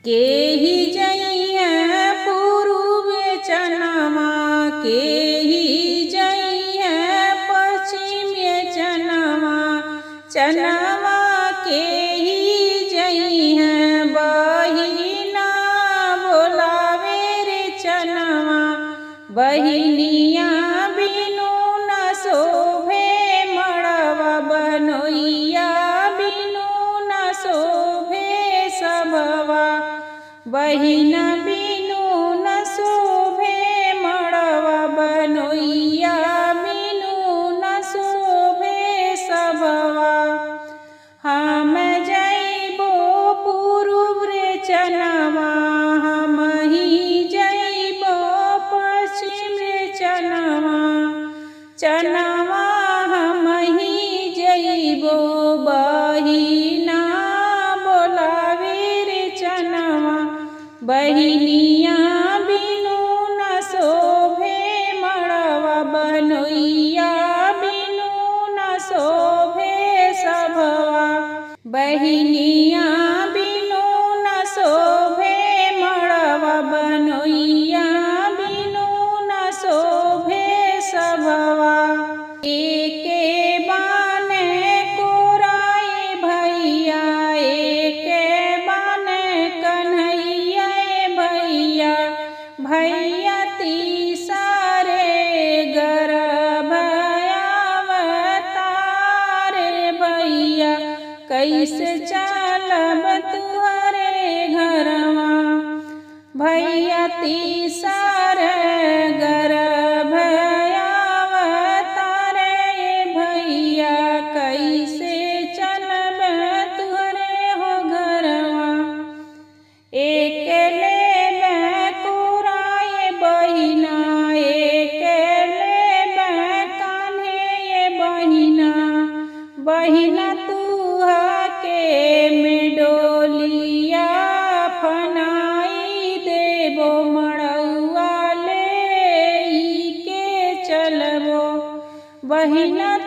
के ही जइहे पूर्व चनवा, के ही जइहे पश्चिम चनवा, चनवा के ही जइहे बहिना बोलावे रे चनवा। बहिनिया बिनु न शोभे मड़वा, बनोइया बिनु न शोभे सभवा। बहिना बिनु न शोभे मड़वा, बनोइया बिनु न शोभे सभवा। हम जइबो पूर्व रे चनवा, हम ही जइबो पश्चिम रे चनवा, चनवा हम ही जइबो बहिना बोलावे रे चनवा। बहिनिया बिनु न शोभे मड़वा, बनोइया बिनु न शोभे सभवा। बहिनिया बिनु न शोभे मड़वा, बनोइया बिनु न शोभे सभवा। एके बाने कोराए भैया, एके बाने कन्हैया भैया, भैया तीसरे गर्भ अवतार भैया, कैसे चलब तुहरे घरवा। भैया तीसरे गर्भ अवतार भैया, कैसे चलब तुहरे हो घरवा। एक लेबे कोराए बहिना, एक लेबे कान्हे बहिना, बहिना तुहा के में डोलिया फनाई देबो, मड़ौआ ले के चलबो। बहिना